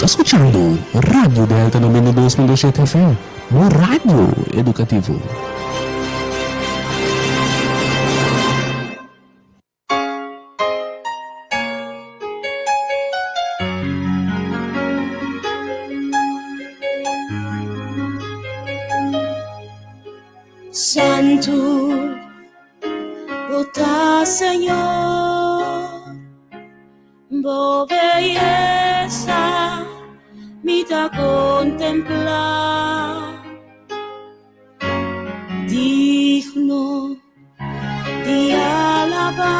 ta skuchando Radio Delta 92.7 FM, bo radio edukativo. Santu bo ta Señor, bo beyesa mi ta contemplá. Digno di alabá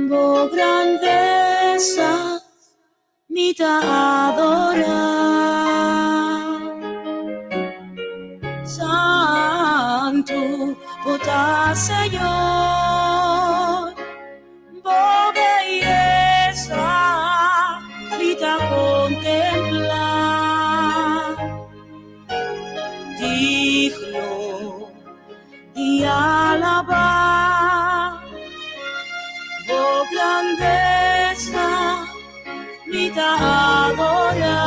bo grandesa. Mi ta adorá. Santu bo ta Señor, bo beyesa mi ta kontemplá. Digno di alabá bo grandesa. Mi ta adorá,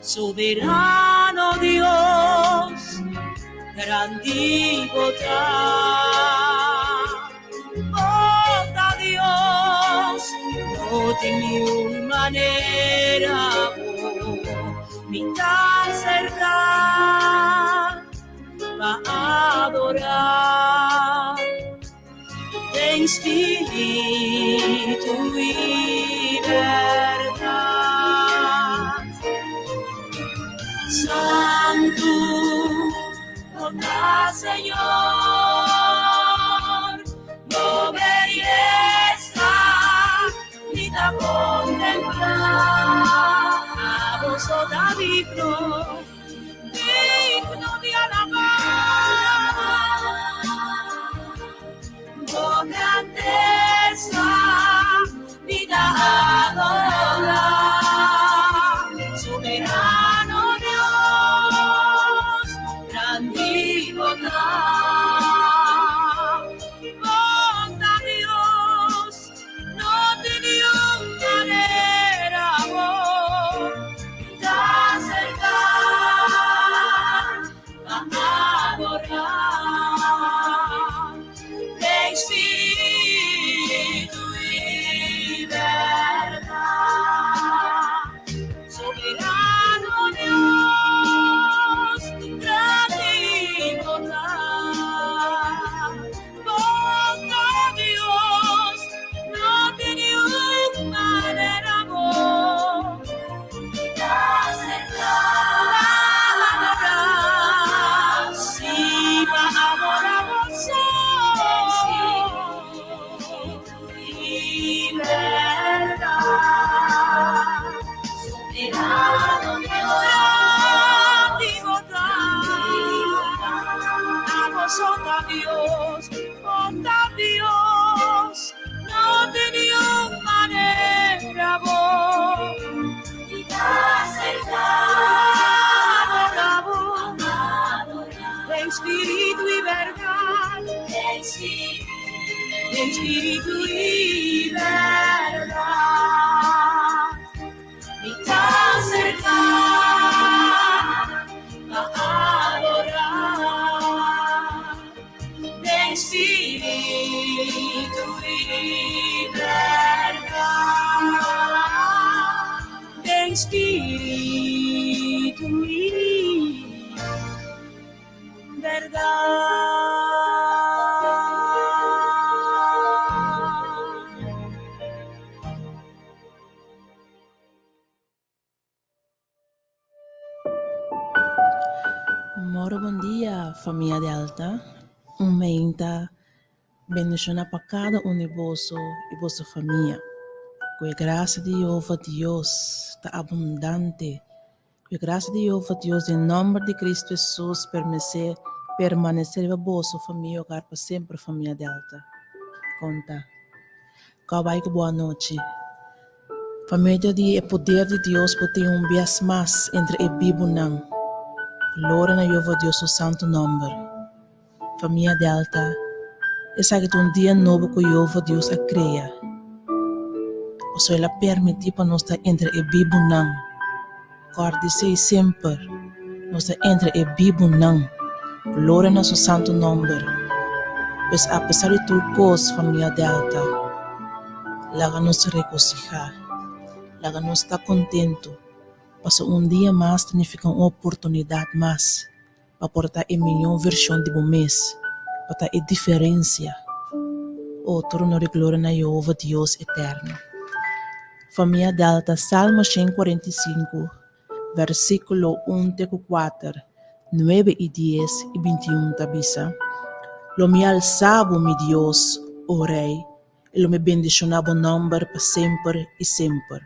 Soberano Dios, grandi bo ta. Bo ta Dios, no tin niun manera bo mi ta acerca pa adorá. Den spiritu i bèrdat. Santu bo ta Señor, bo beyesa mi ta kontemplá. Abo so ta digno. Digno di alabá Bo grandesa mi ta adorá Soberano Dios, grandi bo ta Bo ta Dios No tin niun manera bo ta acerca pa adora den spiritu y berdad. Soberano Dios, grandi bo ta. Bo ta Dios, no tin niun manera bo ta acerca pa adora, si pa adora bo so y berdad. Soberano Dios, grandi bo ta, abo so ta Dios, bo ta Dios, no tin niun manera bo Den spiritu y berdad, den spiritu y berdad, mi ta acerca pa adora. Den spiritu y berdad, den spiritu y berdad. Moro bon dia famia Delta, un meinta bendiciona pa cada un di boso y boso famia. Cu e gracia di Jehova Dios ta abundante, cu e gracia di Jehova Dios den nomber di Cristo Jesus permece permanece riba boso famia y hogar pa semper famia Delta. Conta. Cau bay cu bo anochi. Pa medio di e poder di Dios bo tin un bias mas entre e bibunan. Gloria na Jehova Dios su santu nomber. Famia Delta, esaki ta un dia nobo ku Jehova Dios a krea. Pasobra el a permití pa nos ta entre e bibunan. Kòrda esei semper, nos ta entre e bibunan. Gloria na su santu nòmber. Pues apesar di tur kos, famia Delta, laga nos regosihá, laga nos ta kontentu, pasobra un dia mas ta nifiká un oportunidat mas pa por ta e mihó vershon di bo mes, pa ta e diferensia. O, tur honor i gloria na Yehova, Dios eterno. Famia Delta, Salmo 145, versíkulo 1 te ku 4, 9 i 10 i 21 ta bisa, Lo mi alsa bo, mi Dios, o Rei, i lo mi bendishoná bo nòmber pa semper i semper.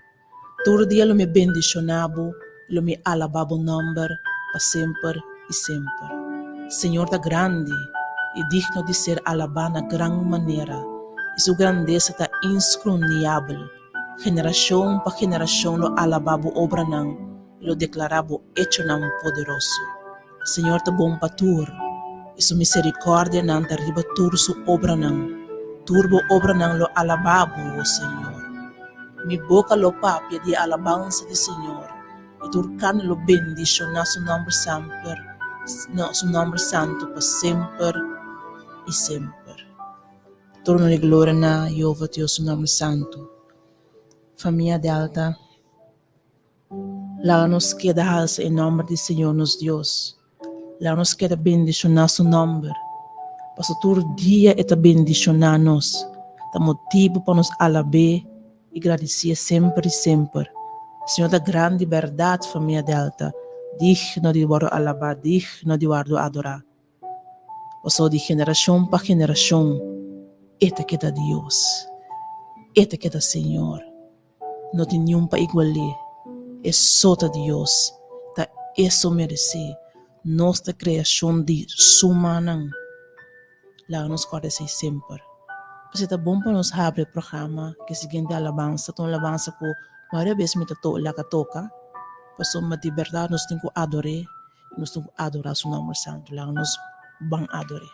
Tur dia lo mi bendishoná bo i lo mi alabá bo nòmber pa semper i semper. Señor ta grandi i digno di ser alabá na gran manera, i su grandesa ta inskruniabel. Generashon pa generashon lo alabá bo obranan i lo deklará bo echonan poderoso. Señor ta bon pa tur, i su miserikòrdianan ta riba tur su obranan. Tur bo obranan lo alabá bo, o Señor. Mi boka lo papia di e alabansa di Señor, i tur karni lo bendishoná su nòmber semper, su nòmber santu pa semper i semper. Tur honor i gloria na Jehová Dios, su nòmber santu. Famia Delta. Laga nos keda halsa e nòmber di Señor nos Dios. Laga nos keda bendishoná su nòmber, pasobra tur dia e ta bendishoná nos. Ta motibu pa nos alab'é i gradisié semper i semper. Señor ta grandi bèrdat, famia Delta, digno di wòrdu alabá, digno di wòrdu adorá. Pasobra di generashon pa generashon e ta keda Dios, e ta keda Señor. No tin niun pa igual'é. E so ta Dios. Ta e so meresé. Nos ta kreashon di su mannan. Laga nos kòrda esei semper. P'esei ta bon pa nos habri e programa ku e siguiente alabansa. Ta un alabansa ku mayoria bes mi ta laga toka, pasobra di bèrdat nos tin ku ador'é i nos tin ku adorá su nòmber santu. Laga nos ban ador'é.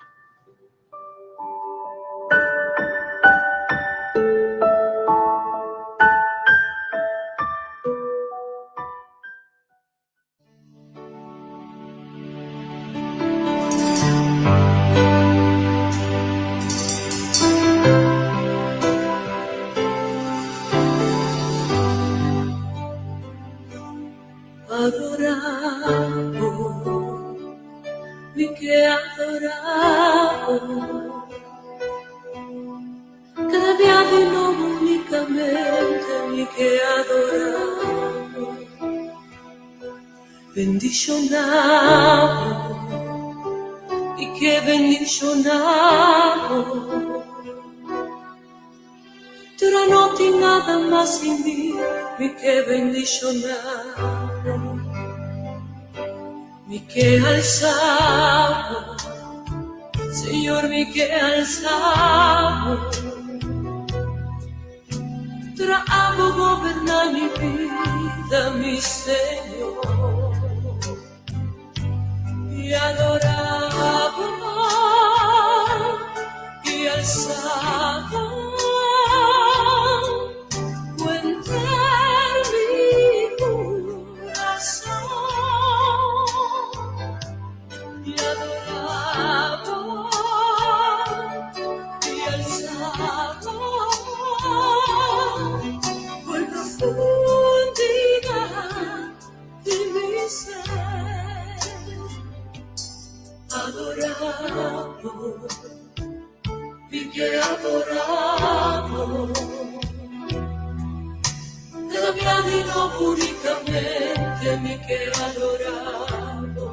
Adorabo, mi ke adorabo. Kada bia di nobo unikamente mi ke adorabo. Bendishonabo, mi ke bendishonabo. Pero no tin nada mas sin mi, mi ke bendishonabo. Mi ke alsabo, Señor, mi ke alsabo. Tra abo goberna mi bida, mi Señor. I adorabo i alsabo ku enter mi kurason. I adorabo i alsabo ku el profundidat Di mi ser adorabo, mi ke adorabo. Kada bia di nobo unikamente mi ke adorabo.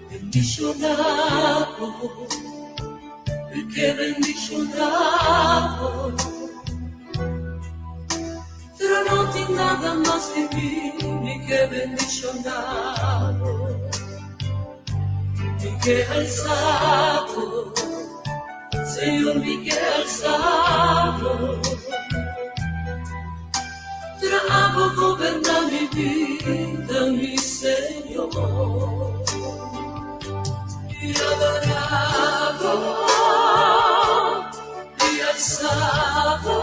Bendishonabo, mi ke bendishonabo. Pero no tin nada mas di mi, mi ke bendishonabo, mi ke alsabo, Señor, mi ke alsabo. Tra abo goberna mi bida, mi Señor. I adorabo, i alsabo.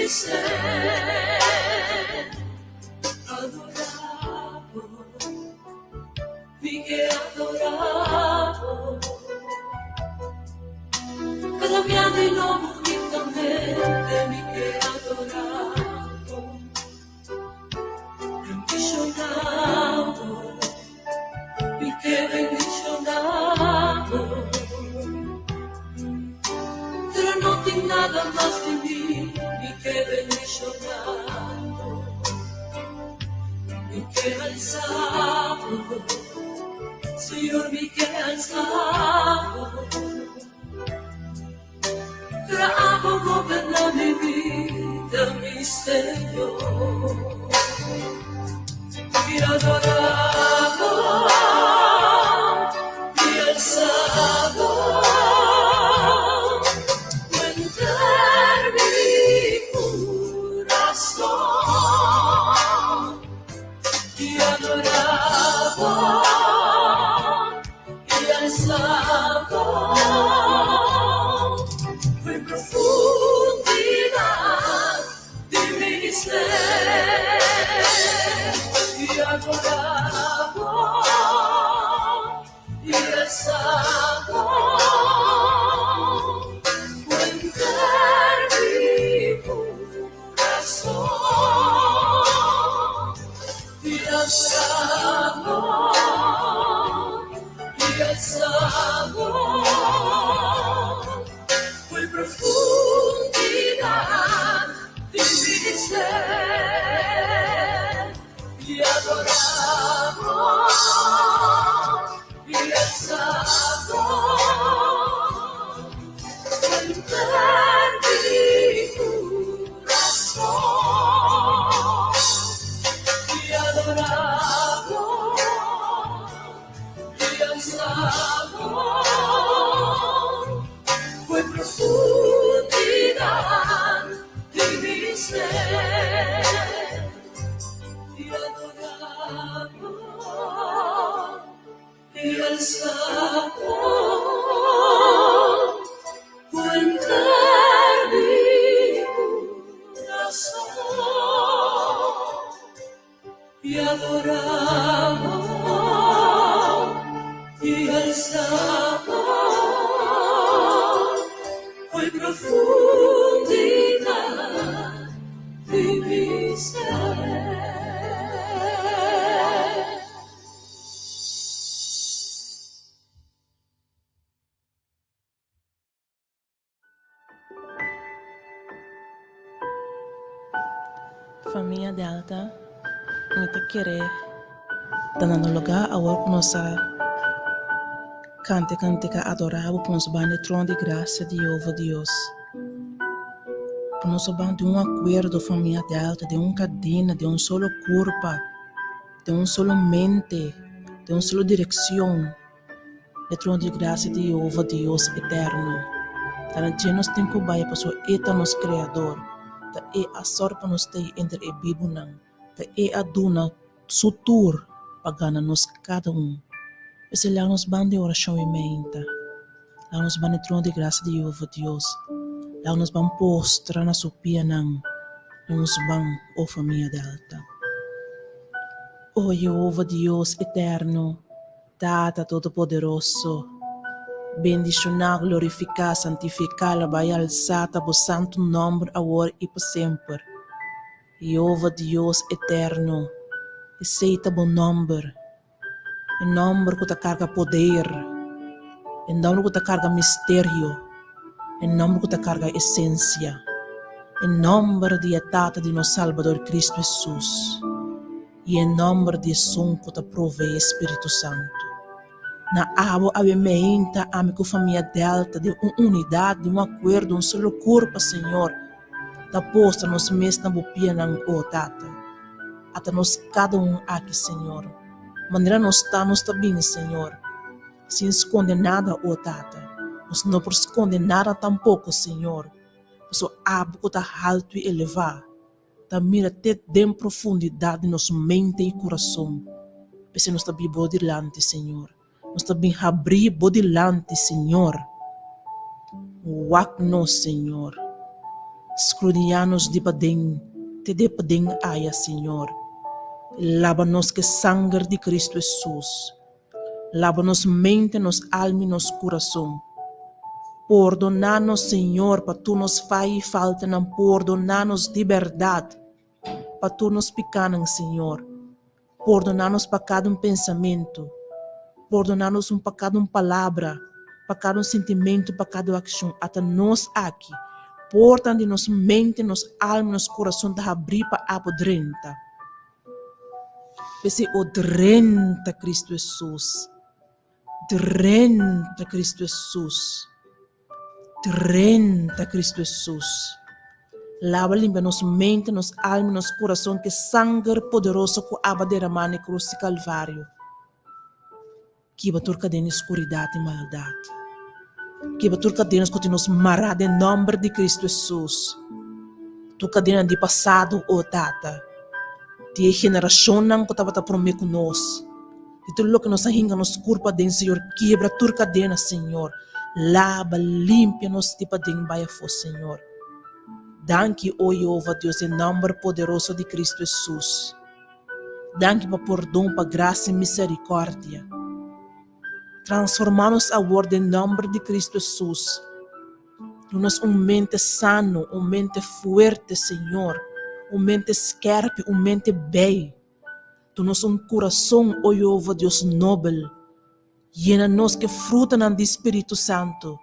ser adorabo, mi ke adorabo. Kada biaha di nobo unitamente mi ke adorabo. Bendicionabo, mi ke bendicionabo. Pero no tin nada mas di mi, mi ke bendicionabo. Mi ke alsabo, Señor, mi ke alsabo. Pero abo goberna mi vida, mi Señor. Mi adorabo, mi alsabo, Henter mi kurason. Mi adorabo, mi alsabo, For di profundidat di mi ser. Mi adorabo, mi alsabo, Henter mi kurason. Mi adorabo, mi alsabo, For di profundidat di mi ser. Mi adorabo, mi alsabo, Henter mi kurason. Mi adorabo, mi alsabo, For di profundidat di mi ser. Mi adorabo, mi alsabo, Henter mi kurason. Mi adorabo, mi alsabo, For di profundidat di mi ser. Famia Delta, mi ta kere ta na no lugá awor ku nos a kanta e kantika Adorá Bo pa nos ban e trono di grasia di Jehová Dios. Pa nos a ban den un akuerdo, famia Delta, den un kadena, den un solo kurpa, den un solo mente, den un solo direkshon. E trono di grasia di Yehova, Dios eterno. Ta na dje nos tin ku bai pasobra e ta nos Kreador. Ta e a sòru pa nos stay entre e bibunan. Ta e a duna su tur pa gana nos kada un. P'esei laga nos ban den orashon i meinta. Laga nos ban e trono di grasia di Yehova, Dios. Laga nos ban postra na su pianan. Laga nos ban, o famia Delta. O Yehova, Dios eterno. Tata Todopoderoso, bendishoná, glorifiká, santifiká, alabá i alsá ta bo santu nòmber awor i pa semper. Jehova Dios eterno, esei ta bo nòmber, e nòmber ku ta karga poder, e nòmber ku ta karga misterio, e nòmber ku ta karga esensia, e nòmber di e Tata di nos Salbador Kristu Hesus. I e nòmber di esun ku ta proveé Spiritu Santu. Na abo awe meinta ami ku famia Delta den un unidat, den un akuerdo, un solo kurpa, Señor, ta postra nos mes na bo pianan, o Tata. Ata nos kada un aki, Señor. Manera nos ta, nos ta bini, Señor, sin skonde nada, o Tata. Nos no por skonde nada tampoko, Señor, pasobra abo ku ta haltu i elevá. Ta mira te den profundidat di nos mente i kurason. P'esei nos ta bin bo dilanti, Señor. Nos ta bin habrí bo dilanti, Señor. Wak nos, Señor. Skrudiñá nos di paden te de paden aya, Señor. Laba nos ku e sanger di Kristu Hesus. Laba nos mente, nos alma i nos kurason. Pordoná nos, Señor, pa tur nos faya i faltanan. Pordoná nos di bèrdat pa tur nos pikánan, Señor. Pordoná nos pa kada un pensamentu. Pordoná nos un pa kada un palabra, pa kada un sintimentu, pa kada un akshon. Ata nos aki. Portanan di nos mente, nos alma, nos kurason ta habrí pa abo drenta. P'esei, o drenta Kristu Hesus. Drenta Kristu Hesus. Drenta Kristu Hesus. Laba limpia nos mente, nos alma, nos kurason ku e sanger poderoso ku Abba deramá na e krus di Kalvario. Kiba tur kadena di skuridat i maldat. Kiba tur kadenas ku tin nos mará den nòmber di Kristu Hesus. Tur kadenanan di pasado, o Tata, di e generashonnan ku tabata promé ku nos. Di tur loke nos a hinka nos kurpa aden, Señor, kibra tur kadena, Señor. Laba, limpia nos di paden bai afó, Señor. Danki, o Jehova Dios, den nòmber poderoso di Kristu Hesus. Danki pa pordon, pa grasia i miserikòrdia. Transformá nos awor den nòmber di Kristu Hesus. Duna nos un mente sano, un mente fuerte, Señor, un mente skèrpi, un mente bei. Duna nos un kurason, o Jehova Dios nobel. Yena nos ku e frutanan di Spiritu Santu,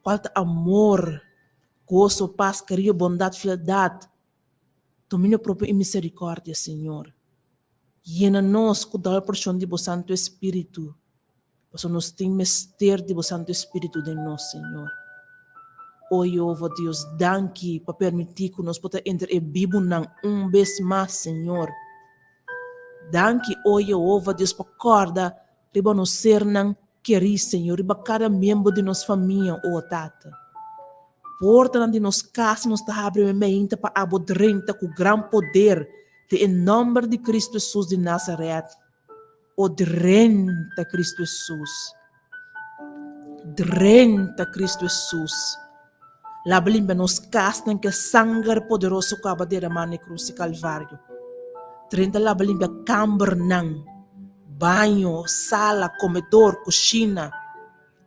kual ta amor, goso, pas, kariño, bondat, fieldat, dominio propio i miserikòrdia, Señor. Yena nos ku dòbel porshon di bo Santu Espiritu, pasobra nos tin mester di bo Santu Espiritu den nos, Señor. O Jehova Dios, danki pa permití ku nos por ta entre e bibunan un bes mas, Señor. Danki, o Jehova Dios, pa kòrda Riba nos sernan kerí, Señor, riba kada miembro di nos famia, o Tata. Portanan di nos kas nos ta habri meinta pa abo drenta ku gran poder den e nòmber di Kristu Hesus di Nazaret. O drenta, Kristu Hesus. Drenta, Kristu Hesus. Laba limpia nos kasnan ku e sanger poderoso ku aba deramá na e krus di Kalvario. Drenta laba limpia kambernan, baño, sala, komedor, kushina.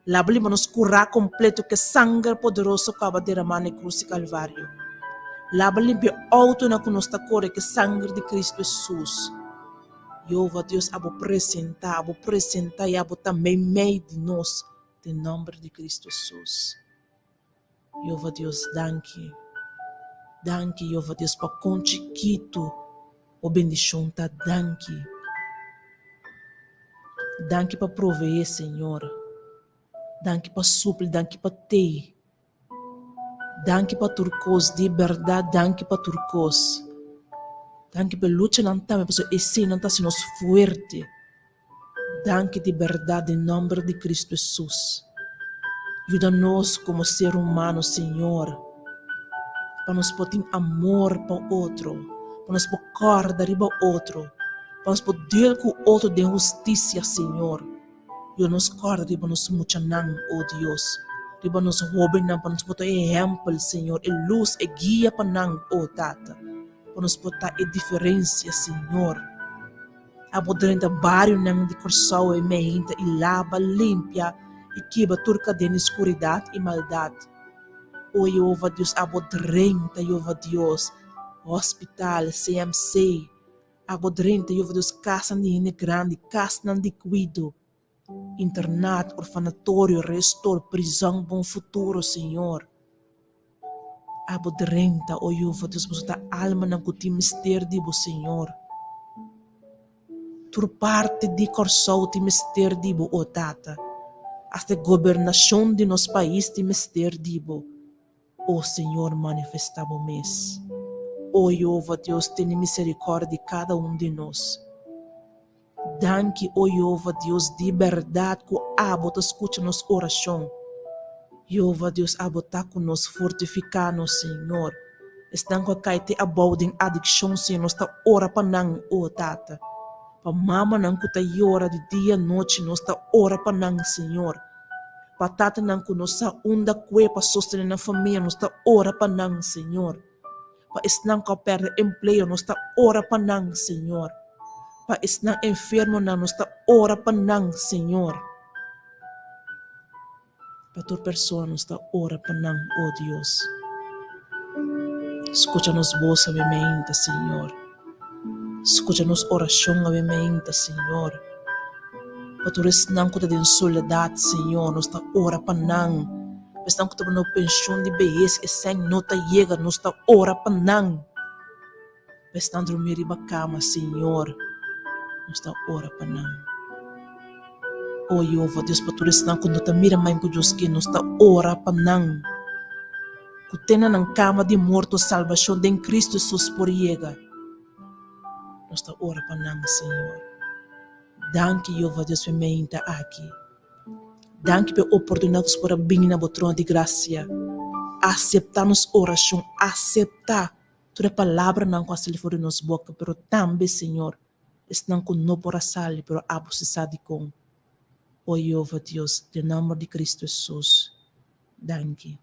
Laba limpia nos kurá kompleto ku e sanger poderoso ku aba deramá na e krus di Kalvario. Laba limpia outonan ku nos ta kore ku e sanger di Kristu Hesus. Jehová Dios, abo presentá, abo presentá i abo ta meimei di nos den nòmber di Kristu Hesus. Jehova Dios danki. Danki Jehova Dios pa kon chikitu bo bendishon ta danki. Danki pa proveé Señor. Danki pa supli, danki pa tei. Danki pa tur kos, di bèrdat danki pa tur kos. Danki pa e luchanan tambe pasobra eseinan ta hasi nos fuerte. Danki di bèrdat den nòmber di Kristu Hesus. Yuda nos komo ser humano, Señor, pa nos por tin amor pa otro, pa nos por kòrda riba otro, pa nos por dil ku otro den hustisia, Señor. Yuda nos kòrda riba nos muchanan, o Dios, riba nos hóbennan, pa nos por ta e ehèmpel, Señor, e lus, e guia pa nan, o Tata, pa nos por ta e diferensia, Señor. Abo drenta barionan di Kòrsou e meinta i laba, limpia i kibra tur kadena di skuridat i maldat. O Yehova Dios, abo drenta, Yehova Dios, hospital, CMC, abo drenta, Yehova Dios, kasnan di hende grandi, kasnan di kuido, internat, orfanatorio, restor, prizòn, Bon Futuro, Señor. Abo drenta, o Yehova Dios, pasobra ta almanan ku tin mester di bo, Señor. Tur parti di Kòrsou tin mester di bo, o Tata. Asta e gobernashon di nos pais tin mester di bo. O Señor, manifestá bo mes. O Yehova Dios, tene miserikòrdia di kada un di nos. Danki, o Jehova Dios di bèrdat ku abo ta skucha nos orashon. Jehova Dios, abo ta ku nos, fortifiká nos, Señor. Esnan ku a kai te abou den adikshon, Señor, nos ta ora pa nan, o Tata. Pa mamanan ku ta yora di dia nochi, nos ta ora pa nan, Señor. Pa tatanan ku no sa unda kue pa sostené nan famia, nos ta ora pa nan, Señor. Pa esnan ku a pèrdè empleo, nos ta ora pa nan, Señor. Pa esnan enfermonan, nos ta ora pa nan, Señor. Pa tur persona nos ta ora pa nan, o Dios. Skucha nos bos awe meinta, Señor. Skucha nos orashon awe meinta, Señor. Pa tur esnan ku ta den soledat, Señor, nos ta ora pa nan. Pa esnan ku ta pone penshon di behes, e sèn no ta yega, nos ta ora pa nan. Pa esnan drumí riba kama, Señor, nos ta ora pa nan. O Jehová Dios, pa tur esnan ku no ta mira main ku Dios ke, nos ta ora pa nan. Ku te na nan kama di morto salbashon den Kristu Hesus por yega. Nos ta ora pa nan, Señor. Danki, Jehová Dios, p'e meinta aki. Danki p'e oportunidat ku nos por a bini na bo trono di grasia. Aseptá nos orashon, aseptá tur e palabranan ku a sali for di nos boka, pero tambe, Señor, esnan ku no por a sali, pero abo si sa dikon. O Jehová Dios, den nòmber di Kristu Hesus, danki.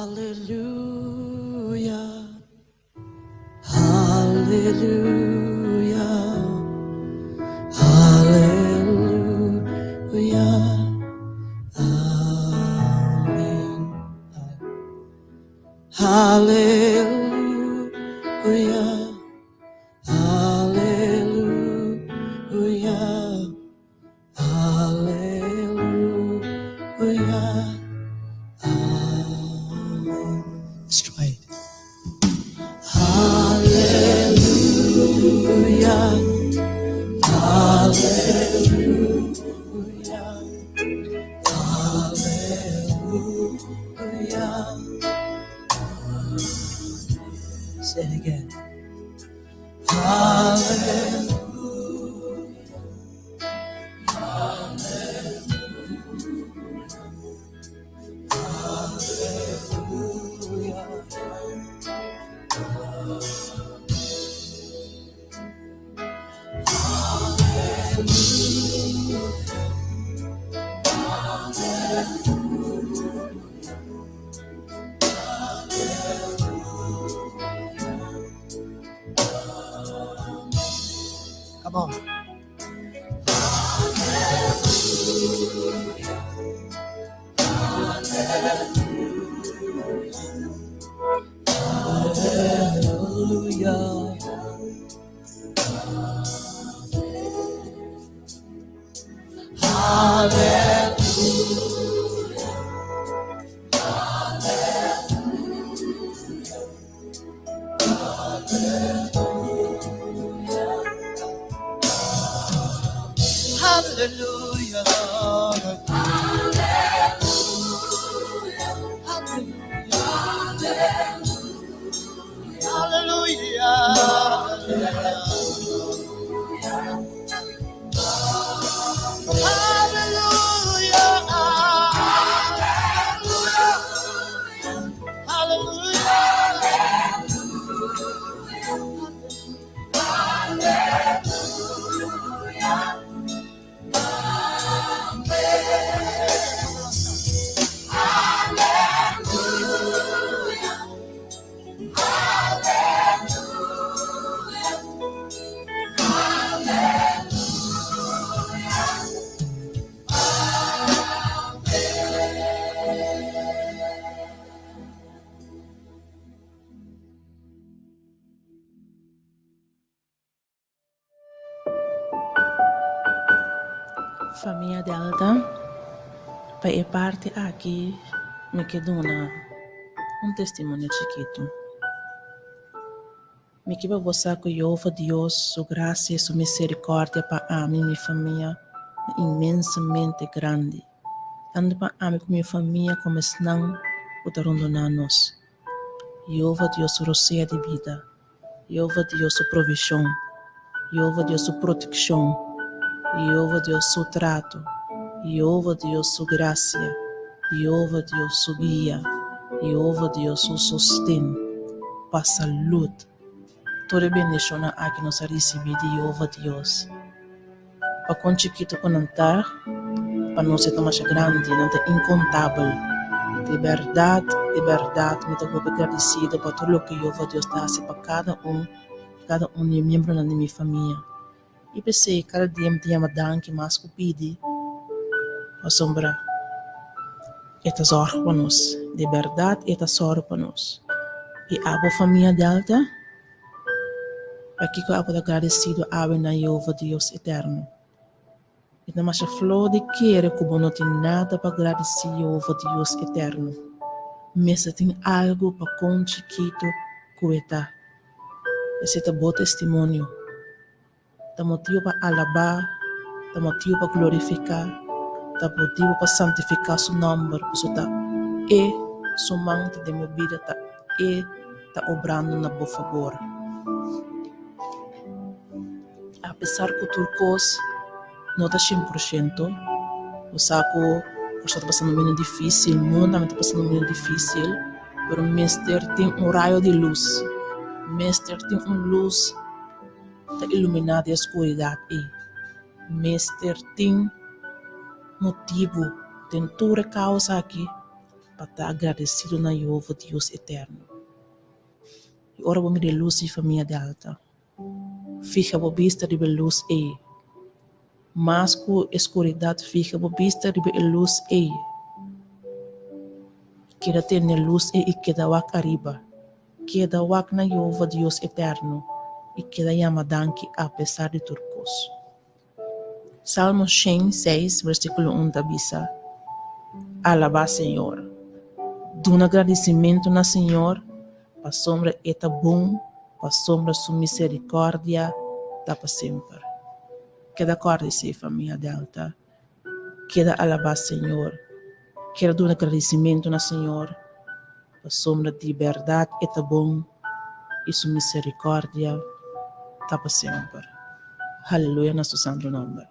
Aleluya, aleluya, aleluya, amen. Aleluya, aleluya. Aleluya. Amen. Let's try it. Aleluya. Aleluya. Aleluya. Say it again. Aleluya. Come on. Aleluya. Aleluya. Aleluya. Aleluya. Aleluya. Famia Delta, pa e parti aki mi ke duna un testimonio chikitu. Mi ke pa bo sa ku Yehova Dios su grasia i su miserikòrdia pa ami i mi famia ta inmensamente grandi, tantu pa ami ku mi famia komo esnan ku ta rondoná nos. Yehova Dios su rosea di bida, Yehova Dios su provishon, Yehova Dios su protekshon, Yehova Dios su trato, Yehova Dios su grasia, Yehova Dios su guia, Yehova Dios su sosten. Pa salud. Tur e bendishonnan aki nos a risibí di Yehova Dios. Pa kon chikitu ku nan ta, pa nos e ta masha grandi, nan ta inkontabel. Di bèrdat, di bèrdat mi ta hopi gradisido pa tur loke Yehova Dios ta hasi pa kada un i kada un di e miembronan di mi famia. I p'esei kada dia mi ta yama danki mas ku pidi, pasobra e ta sòrg pa nos. Di bèrdat e ta sòru pa nos. I abo famia Delta, pakiko abo ta gradesido awe na Yehova Dios eterno? Mi ta masha flou di kere ku bo no tin nada pa gradisí Yehova Dios eterno. Mester tin algu pa kon chikitu ku e ta. Esei ta bo testimonio. Ta motibu pa alabá, ta motibu pa glorifiká, ta motibu pa santifiká su nòmber, pasobra ta E su man ta den bo bida, ta E ta obrando na bo fabor. Apesar ku tur kos no ta shen por shento, bo sa ku Kòrsou ta pasando un momento difísil, mundu tambe ta pasando un momento difísil, pero mester tin un rayo di lus, mester tin un lus ta iluminá den e skuridat ei. Mester tin motibu den tur e kaos aki pa ta agradesido na Yehova Dios eterno. I ora bo mira e lus di famia Delta. Fiha bo bista riba e lus ei. Mas ku e skuridat fiha bo bista riba e lus ei. Keda tene e lus ei i keda wak ariba. Keda wak na Yehova Dios eterno i keda yama danki apesar di tur kos. Salmo 106 versíkulo 1 ta bisa, Alabá Señor. Duna gradisimentu na Señor, pasobra e ta bon, pasobra su miserikòrdia ta pa semper. Keda kòrda esei, famia Delta. Keda alabá Señor. Keda duna gradisimentu na Señor, pasobra di bèrdat e ta bon i su miserikòrdia ta pa semper. Haleluya na su santu nòmber.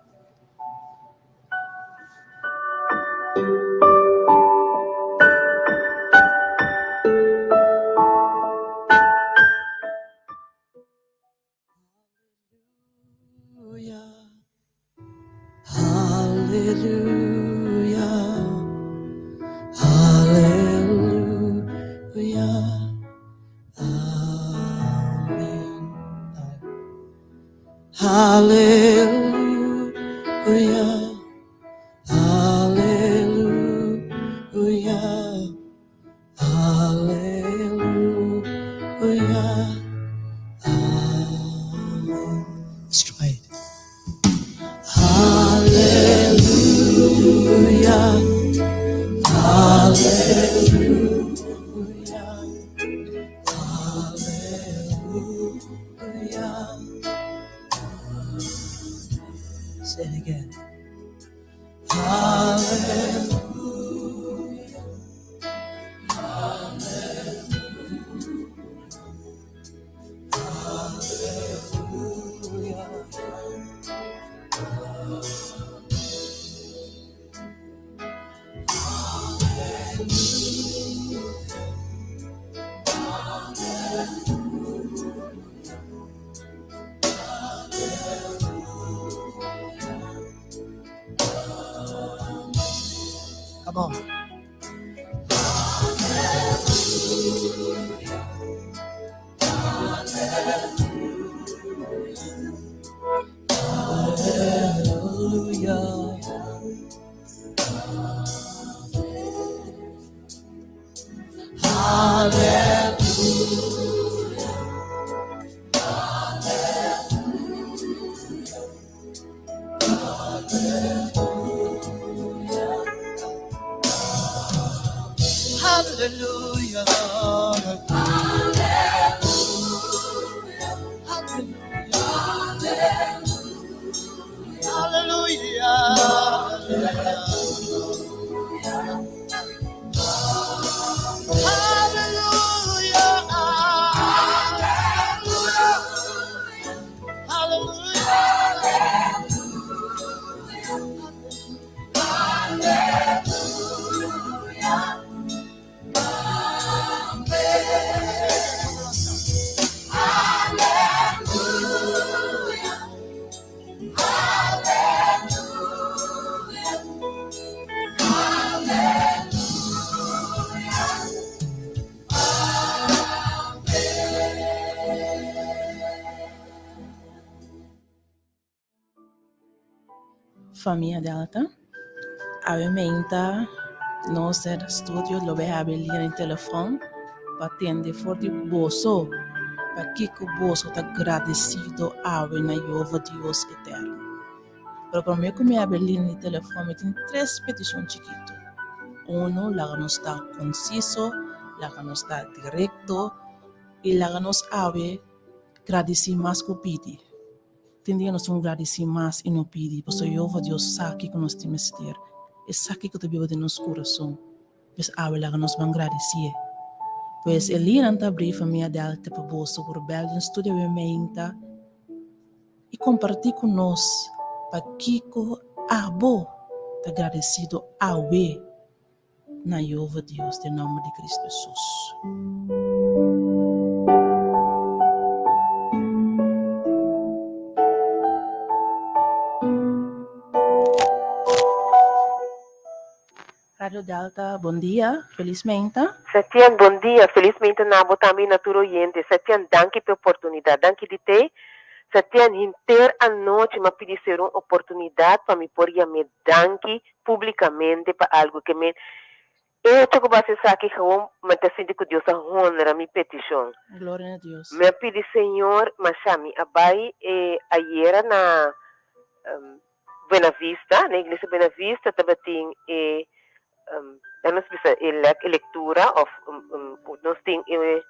Famia Delta, awe meinta nos den studio lo bay habri liña di telefon pa tende for di boso pakiko boso ta gradesido awe na Jehova Dios Eterno. Pero prome ku mi habri liña di telefon mi tin tres petishon chikito. Uno, laga nos ta konsiso, laga nos ta direkto i laga nos awe gradisí mas ku pidi. Tin dia nos tin ku gradisí mas i no pidi, pasobra Yehova Dios sa kiko nos tin mester. E sa kiko ta biba den nos kurason. Pues awe laga nos ban gradisié. Pues e lianan ta abrí famia Delta pa boso por bèl den studio awe meinta i kompartí ku nos pakiko abo ta gradesido awe. Na Yehova Dios den nomber di Cristo Hesus. Radio Delta, bon dia, felis meinta. Setian, bon dia, felis meinta na bo tambe y na tur oyente. Setian, danki p'e oportunidad. Danki di te. Setian, henter anochi m'a pidi ser un oportunidad pa mi por yam'é danki publicamente pa algo ke men hecho ku base esaki gewoon mi ta sinti ku Dios a honra mi peticion. Gloria na Dios. Mi a pidi Señor masha mi a bai e ayera na Buena Vista, na iglesia Buena Vista tabatin e nan nos bisa e lectura of nos tin e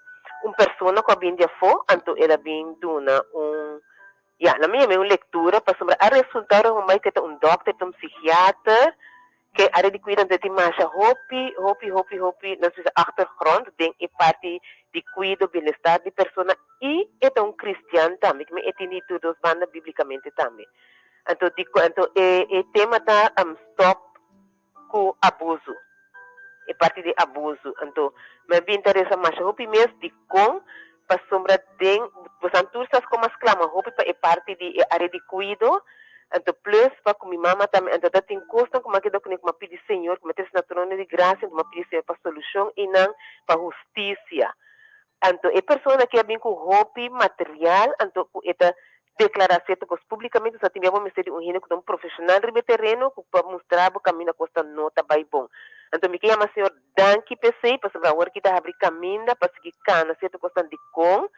un persona ku a bin di afo anto el a bin duna un Ya, nan mi yam'é un lectura pasobra a resulta ora homber ke ta un dokter, ta un psikiater, ke área di cuido anto e tin masha hopi, hopi, hopi, hopi, nos bisa achtergrond den e parti di cuido, bienestar di persona y e ta un cristian tambe, kimen e tin di tur dos banda biblicamente tambe. Anto di anto e e tema ta stop cu abuso, e parti di abuso. Anto mi a bin ta reza masha hopi mes dicon pasobra den bosan tur sa como a sclama hopi pa e parti di e area di cuido, anto plus pa cu mi mama tambe, anto ta tin cosnan cu mi a keda cune cu mi a pidi Señor cu mi a trece na trono di gracia, anto mi a pidi Señor pa solucion eynan pa husticia. Anto e persona aki a bin cu hopi material, anto cu e ta declara cierto cos publicamente, sa tin bia bo mester di un hende cu ta un profesional riba e tereno cu pa mustra bo caminda cos ta no ta bay bon. Anto mi ke yama Señor danki p'esey, pasobra awor ki ta habri caminda pa sigui cana cierto cosnan dicon,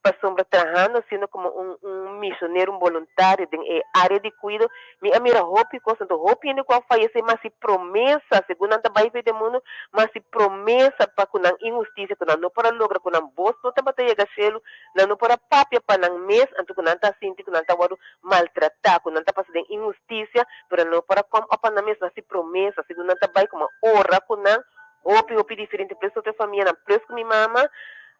pasobra trahando siendo como un un misionero, un boluntario den e area di cuido, mi a mira hopi cos, anto hopi hende cu a fayece mas si promesa, segun nan ta bay fe den mundo, mas si promesa pa cu nan inhusticia cu nan no por a logra, cu nan bos no tabata yega cielo, nan no por a papia pa nan mes, anto cu nan ta sinti cu nan ta wordo maltrata, cu nan ta pasa den inhusticia, pero nan no por a come up pa nan mes, mas si promesa, segun nan ta bay como a ora cu nan, Hopi hopi diferente plus otro famianan plus cu mi mama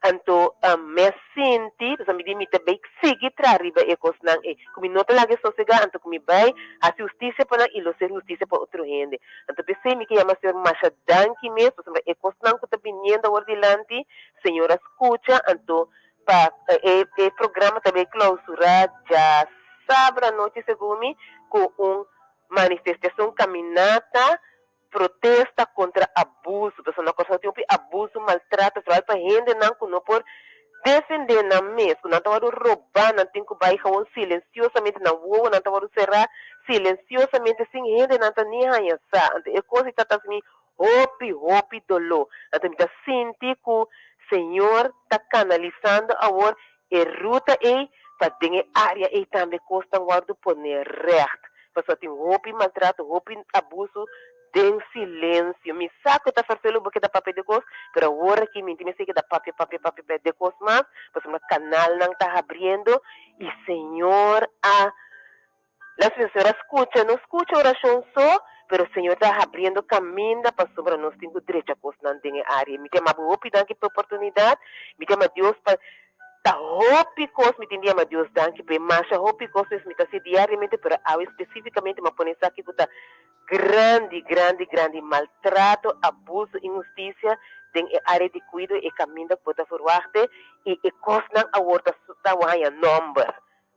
anto mi a sinti pasobra mi di mi ta bay sigui traha riba e cosnan ey cu mi no ta laga e sosega anto cu mi bay haci husticia pa nan y lo ser husticia pa otro hende anto pesey mi ke yama señor masha danki mes pasobra e cosnan cu ta biniendo awor dilanti señor a scucha anto pa e e programa ta bay clausura djasabra anochi segun mi cu un manifestacion caminata Protesta kontra abuso, pasobra na Kòrsou tin hopi abuso, maltrato, foral pa hendenan ku no por defendé nan mes, ku nan ta wòrdu robá, nan tin ku bai gewoon silensiosamente, nan wowonan ta wòrdu será silensiosamente sin hendenan ta ni haña sa. Anto e kos ei ta ta hasi mi hopi, hopi doló. Anto mi ta sinti ku Señor ta kanalisando awor e ruta ei pa den e área ei tambe kosnan wòrdu poné règt. Pasobra tin hopi maltrato, hopi abuso den silensio. Mi sa ku ta ferfelu bo keda papia di kos, pero awor aki mi tin mester keda papia, papia, papia, papia di kos mas, pasobra kanalnan ta habriendo i Señor a La Señor a skucha, no skucha orashon so, pero Señor ta habriendo kaminda pasobra nos tin ku drecha kosnan den e área. Mi ta yama bo hopi danki pa e oportunidat. Mi ta yama Dios pa ta hopi kos mi tin di yama Dios danki pa e masha hopi kos mes mi ta hasi diariamente, pero awe spesífikamente mi a pone esaki ku ta grandi, grandi, grandi maltrato, abuso, inhustisia den e área di kuido, e kaminda ku bo ta verwachtte i e kosnan awor ta ta haña nòmber.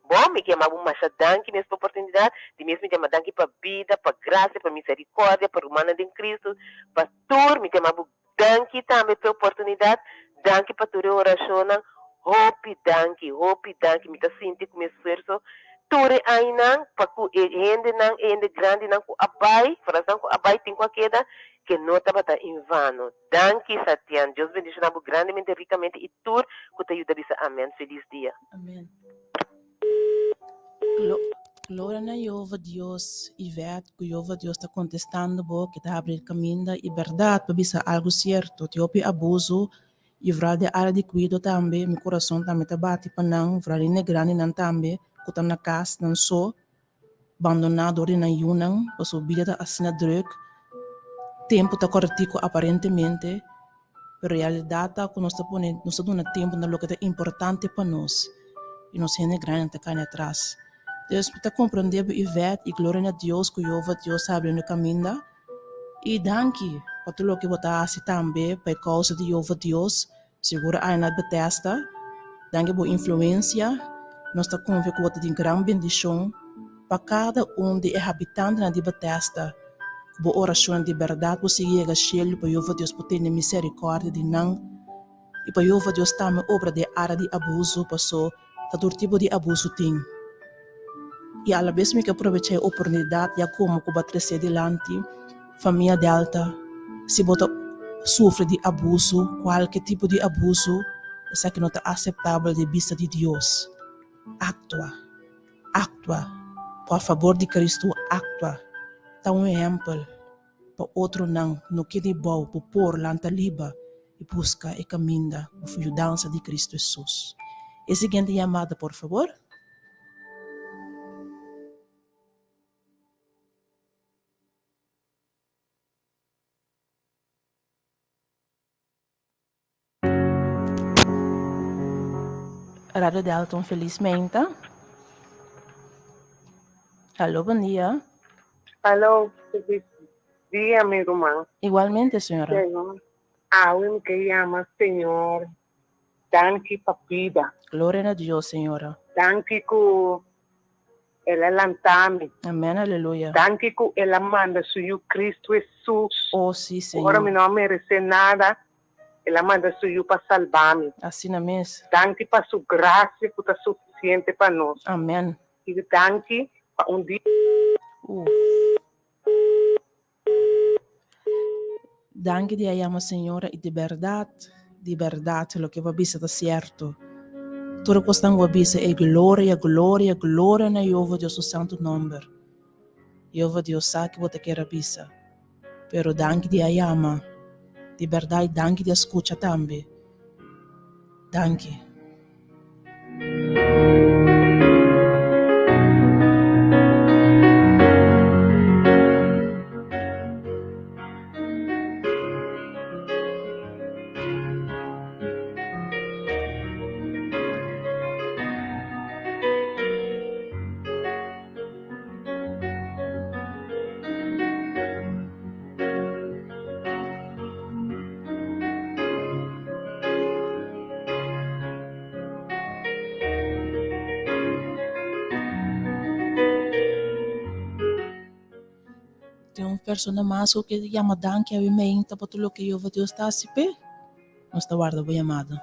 Bon, mi ke yama bo masha danki mes pa oportunidat, di mes mi ta yama danki pa bida, pa grasia, pa misericordia, pa rumannan den Cristo, pa tur, mi ta yama bo danki tambe pa e oportunidat, danki pa tur e orashonnan, hopi danki, hopi danki, mi ta sinti ku mi esfuerso. Tur e añanan pa ku e hendenan, e hende grandinan ku a bai, foral ku a bai tin ku a keda, ke no tabata en vano. Danki Satian. Dios bendiciona bo grandemente, ricamente y tur cu ta yuda bisa amen. Feliz dia. Amen. Gloria na Jehova Dios Yvette cu Jehova Dios ta contestando bo ke ta habri caminda y berdad pa bisa algo cierto tin hopi abuso y vooral den area di cuido tambe mi corazon tambe ta bati pa nan vooral hende grandinan tambe cu ta na cas nan so Bandoná dor di nan yunan, pasobra bida ta asina drùk, tempu ta kòrtiku aparentemente, pero realidat ta ku nos ta pone, nos ta duna tempu na loke ta importante pa nos, i nos hende grandi ta kani atras. Dus mi ta komprondé bo Yvette i gloria na Dios ku Jehová Dios ta abriendo kaminda. I danki pa tur loke bo ta hasi tambe pa e kousa di Jehová Dios. Sigur ai na Bethesda, danki bo influencia, nos ta confia cu bo ta tin gran bendicion pa cada un di e habitantenan di Bethesda. Cu bo oracionnan di berdad bo sigui yega cielo pa Jehova Dios por tene misericordia di nan y pa Jehova Dios tambe obra den area di abuso paso ta tur tipo di abuso tin. Y alabes mi ke aprovecha e oportunidad ya como cu bo a trece dilanti famia Delta, si bo ta sufri di abuso, cualke tipo di abuso, esaki no ta aceptabel den bista di Dios. Actua, actua, por fabor di Cristo actua, ta un ehempel pa otronan, no keda bou, bo por lanta liba y busca e caminda cu yudansa di Cristo Jesus. E siguiente yamada por fabor. Radio Delta un felis meinta. Aló, bon dia. Aló, felis dia, mi ruman. Igualmente, señora. Señor, awe mi ke yama Señor, danki pa bida. Gloria na Dios, señora. Danki ku El a lanta mi. Amen, aleluya. Danki ku El a manda su Yu Cristo Hesus. Oh, sí, Señor. Ora mi no a meresé nada, El a manda su Yu pa salba mi. Asina mes. Danki pa su grasia ku ta sufisiente pa nos. Amen. I danki pa un dia. Uf. Danki di a yama Señora i di bèrdat, di bèrdat loke bo a bisa ta sierto. Tur e kosnan ku bo a bisa e gloria, gloria, gloria na Yehova Dios su santu nòmber. Yehova Dios sa ke bo ta kier a bisa. Pero danki di a yama. Di bèrdat i danki di a skucha tambe. Danki. Tin un persona mas ku ke yama danki awe meinta pa tur loke Jehová Dios ta hasi p'e? Nos ta warda bo yamada.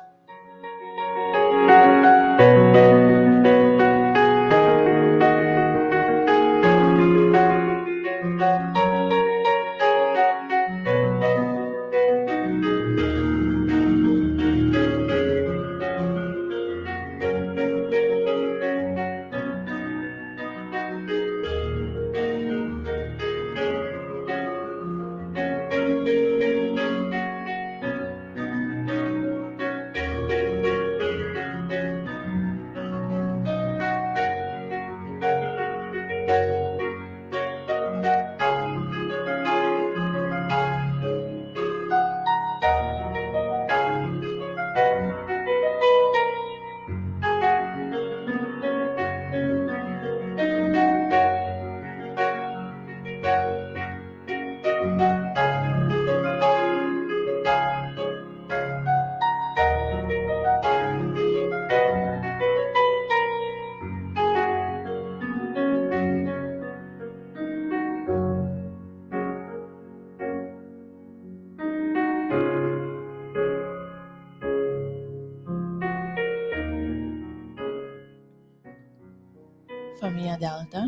Famia Delta,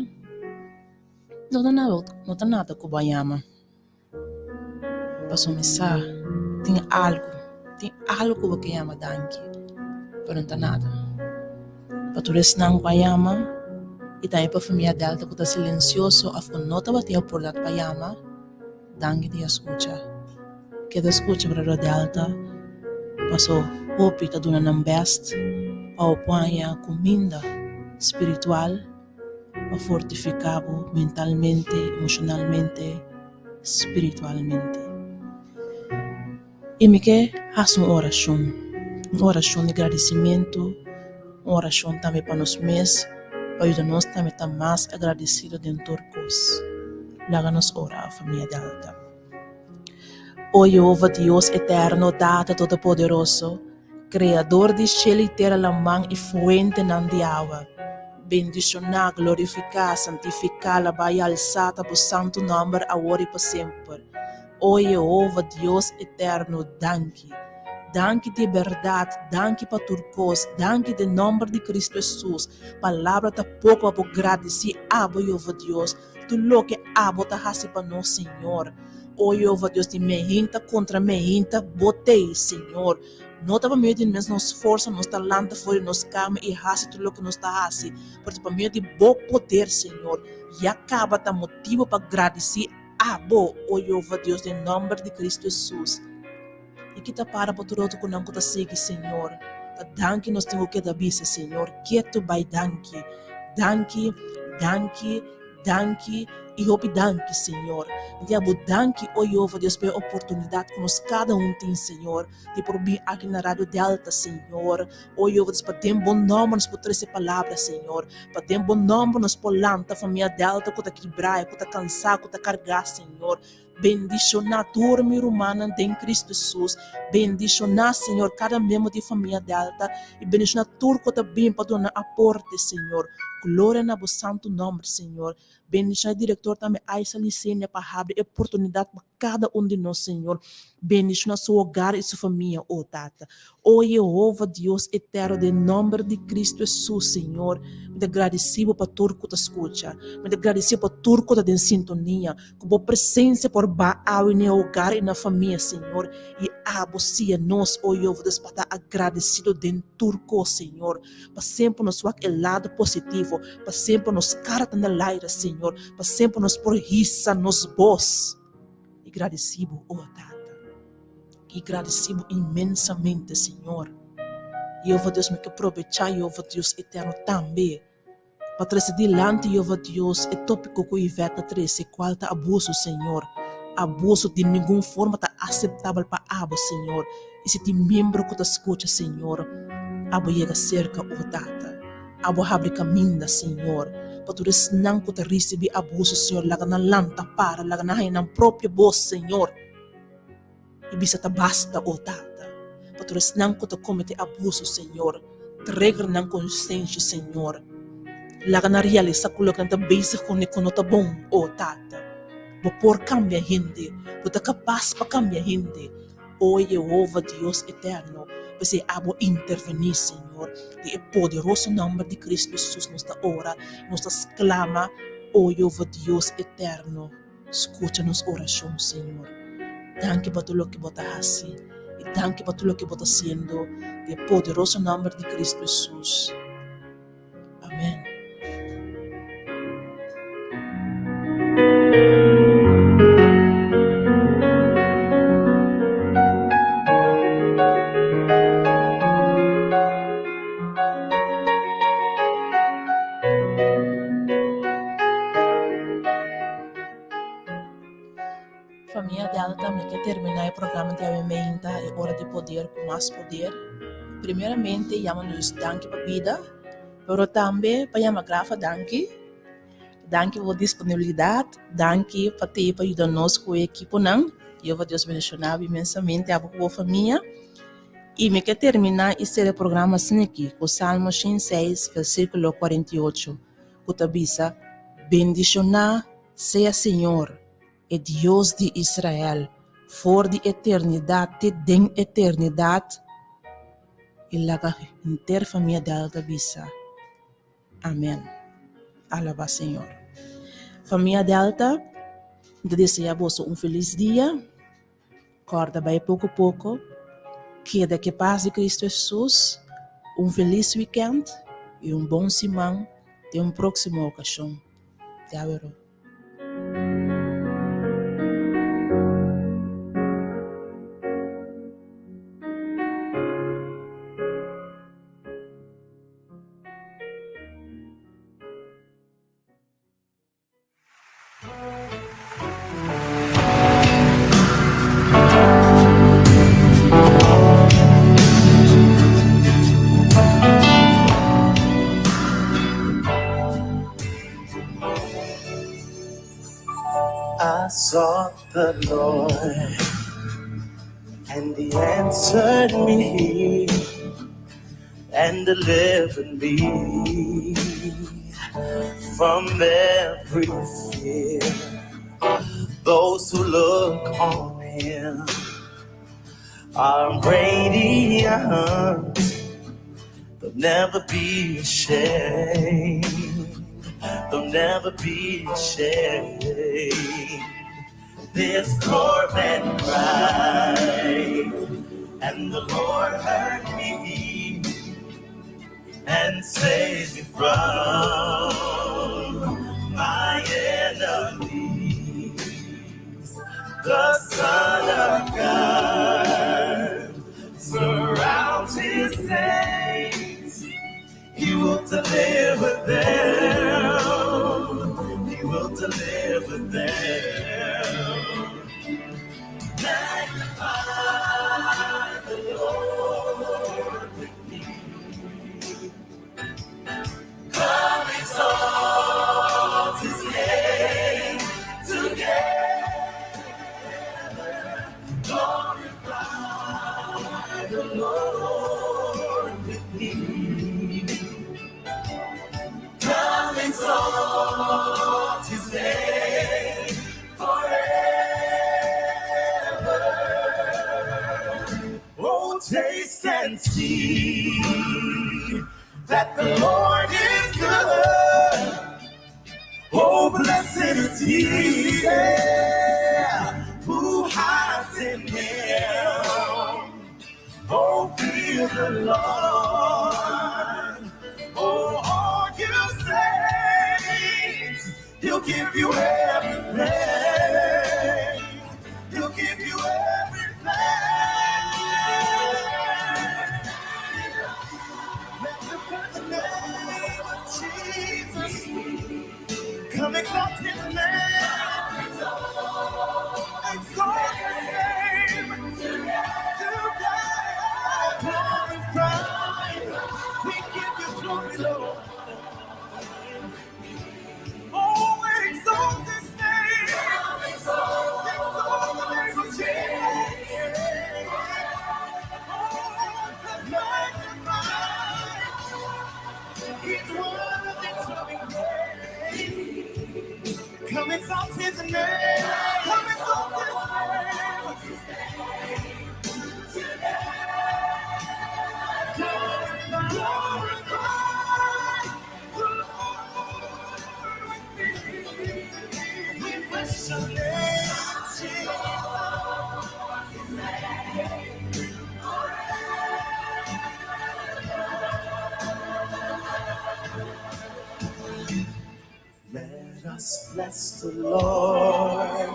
no ta nada, no ta nada ku bo a yama. Pasobra mi sa tin algu, tin algu ku bo ke yama danki, pero no ta nada. Pa tur esnan ku a yama i tambe pa famia Delta ku ta silensioso òf ku no tabatin oportunidat pa yama, danki di a skucha. Keda skucha Radio Delta paso hopi ta duna nan bèst pa bo por haña kuminda spiritual pa fortifiká bo mentalmente, emoshonalmente, spiritualmente. I mi ke hasi un orashon, un orashon di gradisimentu, un orashon tambe pa nos mes, pa yuda nos tambe ta mas agradesido den tur kos. Laga nos ora, famia Delta. O Yehova Dios eterno, Tata Todopoderoso, Kreador di shel i tera, laman i fuentenan di awa, bendishoná, glorifiká, santifiká, labá i alsá ta bo santu nòmber awor i pa semper. O Yehova Dios eterno, danki. Danki di bèrdat, danki pa tur kos, danki den nòmber di Kristu Hesus. Palabra ta poko pa bo gradisí abo, Yehova Dios, Tur loke abo ta hasi pa nos, Señor. O Jehova Dios di mehinta kontra mehinta, bo t'ei, Señor. No ta pa medio di mes nos forsa nos ta lanta for di nos kama i hasi tur loke nos ta hasi, pero ta pa medio di bo poder, Señor. Ya kaba ta motibu pa gradisí abo, o Jehova Dios, den nòmber di Kristu Hesus. I ki ta para pa tur otro ku nan ku ta sigui, Señor. Ta danki nos tin ku keda bisa, Señor. Ketu bai danki. Danki, danki, danki i hopi danki, Señor. Mi ta bo danki, o Jehova Dios, pa e oportunidat ku nos kada un tin, Señor, di por bin aki na Radio Delta, Señor. O Jehova Dios, pa den bo nòmber nos por trese palabra, Señor. Pa den bo nòmber nos por lanta famia Delta ku ta kibrá, ku ta kansá, ku ta kargá, Señor. Bendishoná tur mi rumannan den Kristu Hesus. Bendishoná, Señor, kada miembro di famia Delta i bendishoná tur ku ta bin pa duna nan aporte, Señor. Gloria na bo santu nòmber, Señor. Bendishoná e direktor tambe, Aisa Licenia, pa habri e oportunidat pa kada un di nos, Señor. Bendishoná su hogar i su famia, o Tata. O Yehova, Dios eterno, den nòmber di Kristu Hesus, Señor, mi ta gradisí bo pa tur ku ta skucha. Mi ta gradisí bo pa tur ku ta den sintonia. Ku bo presensia por ba awe na e hogar i na famia, Señor, i abo siña nos, o Yehova Dios, pa ta agradesido den tur kos, Señor. Pa semper nos wak e lado positivo, pa semper nos kara ta na laira, Señor, pa semper nos por hisa nos bos i gradisí bo, o Tata. I gradisí bo inmensamente, Señor. Yehova Dios, mi ke probechá, Yehova Dios eterno, tambe pa trese dilanti, Yehova Dios, e tópiko ku Yvette ta trese, kual ta abuso, Señor. Abuso di ningun forma ta aseptabel pa abo, Señor. I si tin miembro ku ta skucha, Señor, abo yega serka, o Tata. Abo habri kaminda, Señor, pa tur esnan ku ta risibí abuso, Señor, laga nan lanta para, laga nan haña nan propio bos, Señor. I bisa ta basta, o Tata, pa tur esnan ku ta kometé abuso, Señor, trigger nan konsenshi, Señor. Laga nan realisá ku loke nan ta bezig kuné ku no ta bon, o Tata. Bo por kambia hende, bo ta kapas pa kambia hende, o Yehova Dios eterno. P'esei abo intervení, Señor. Den e poderoso nòmber di Kristu Hesus nos ta ora, nos ta sklama, o Yehova Dios eterno. Skucha nos orashon, Señor. Danki pa tur loke Bo ta hasi i danki pa tur loke Bo ta hasiendo den e poderoso nòmber di Kristu Hesus. Amèn. Famia Delta mi ke terminá e programa di awe meinta e ora di poder ku mas poder. Primeramente yama nos danki pa bida, pero tambe pa yama Grafa danki. Danki pa bo disponibilidat, danki pa te pa yuda nos ku e ekiponan. Yehova Dios bendishoná bo inmensamente abo ku bo famia. I mi ke terminá i sera e programa asina aki ku Salmo 106 versíkulo 48. ku ta bisa, Bendishoná sea Señor, e Dios di Israel, for di eternidat te den eternidat. I laga henter famia Delta bisa, Amen. Alabá Señor. Famia Delta, mi ta desea boso un felis dia. Kòrda bai poko poko. Keda ku e pas di Kristu Hesus. Un felis wikènt i un bon siman den un próksimo okashon. Te awe. I sought the Lord, and he answered me and delivered me from every fear. Those who look on him are radiant, they'll never be ashamed. They'll never be ashamed. This poor man cried, and the Lord heard me and saved me from my enemies. The Son of God surrounds his saints. He will deliver them. He will deliver them. Magnify the Lord with me. Come exalt his name together. Glorify the Lord with me. Come exalt his name forever. Oh, taste and see that the Lord is good. Oh, blessed is he yeah, who hides in him. Oh, fear the Lord. Oh, all you saints, he'll give you everything. He'll give you everything. Magnify the name of Jesus. Come exalt his name. Exalt his name. Together, glorify. We give you glory, Lord. Oh, exalt his name. Exalt the name of Jesus. Oh, magnify. He's worthy to be praised. Come exalt his name. Come exalt his name. Glorify the Lord with me. We bless your name, Jesus. Let us bless the Lord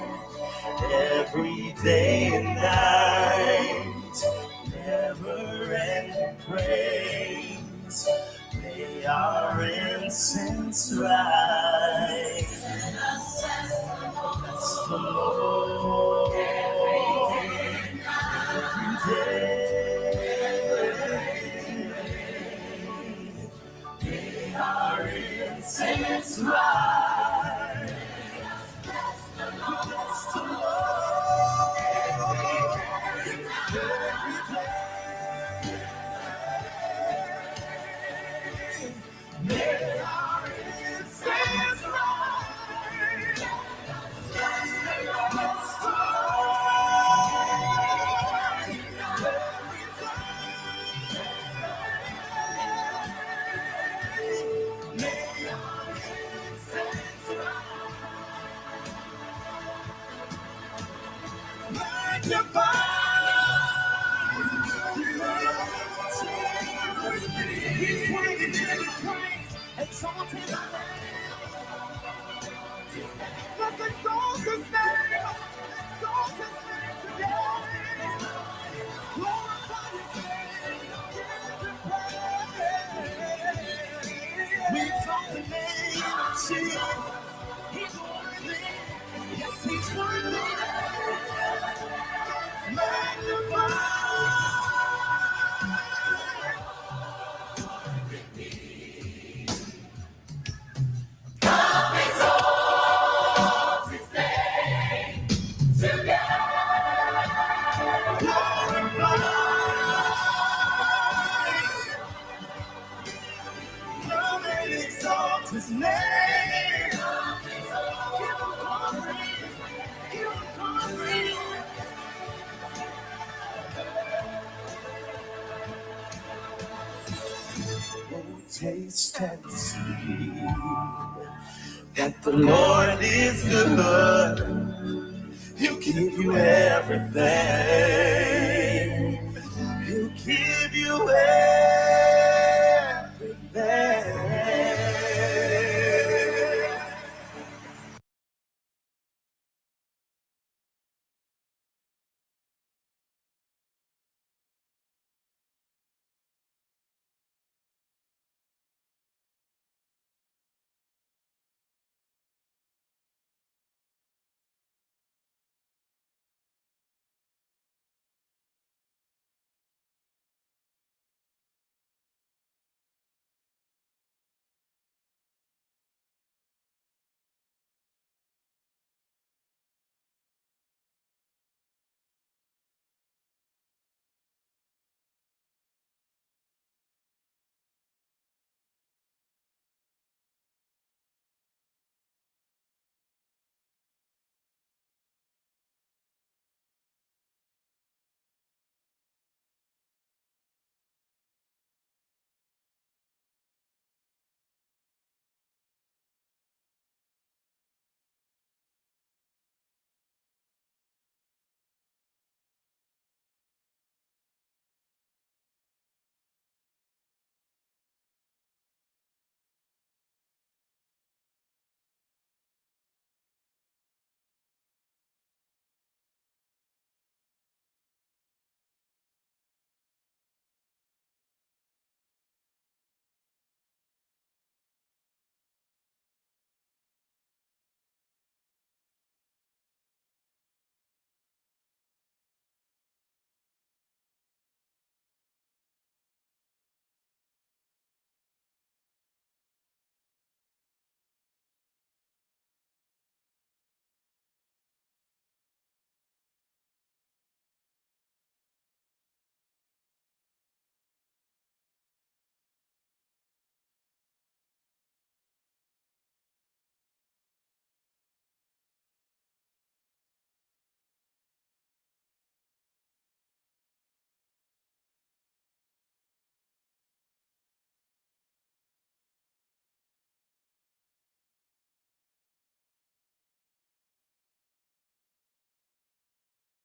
every day and night, never ending praise. May our incense rise. Bless the Lord every day. May our incense rise. Bless the Lord every day. May our incense rise. Bless the Lord. Magnify. He's worthy to be praised. Exalt his name. Let's exalt his name. Exalt his name today. Glorify his name. Give him praise. We exalt the name of Jesus. He's worthy. Yes, he's worthy. Magnify. Glorify. Come and exalt his name. Give him glory. Give him glory. Oh, taste and see that the Lord is good. He'll give you everything.